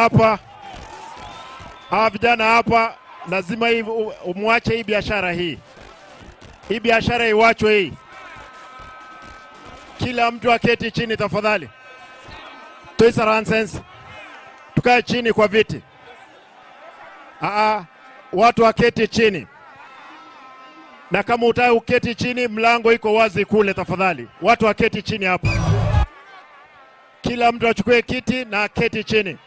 hapa, hawa vijana hapa, lazima hii umwache hii biashara hii, hii biashara iwachwe hii. Kila mtu aketi chini tafadhali. Toisaransense, tukae chini kwa viti. Aa, watu waketi chini, na kama utaki uketi chini, mlango iko wazi kule tafadhali. Watu waketi chini hapa, kila mtu achukue kiti na aketi chini,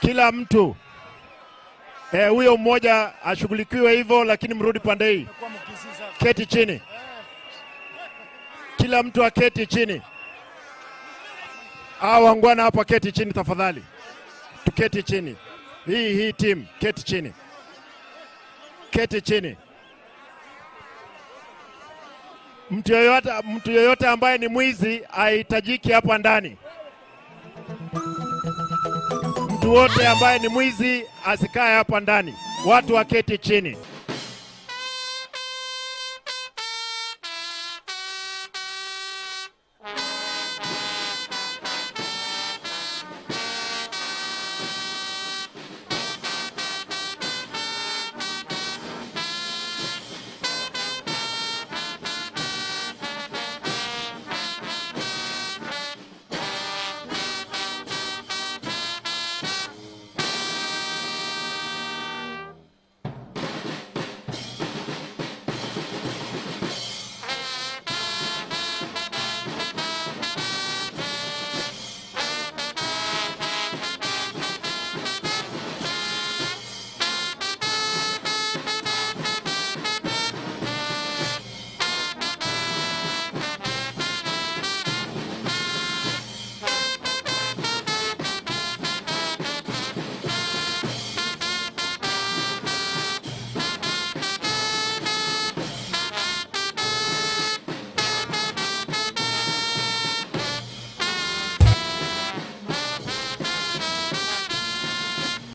kila mtu. Huyo mmoja ashughulikiwe hivyo, lakini mrudi pande hii. Keti chini, kila mtu aketi chini. Hawa wangwana hapa, keti chini tafadhali, tuketi chini. Hii team, keti chini, keti chini. Mtu yoyote ambaye ni mwizi hahitajiki hapa ndani. Mtu wote ambaye ni mwizi asikae hapa ndani, watu waketi chini.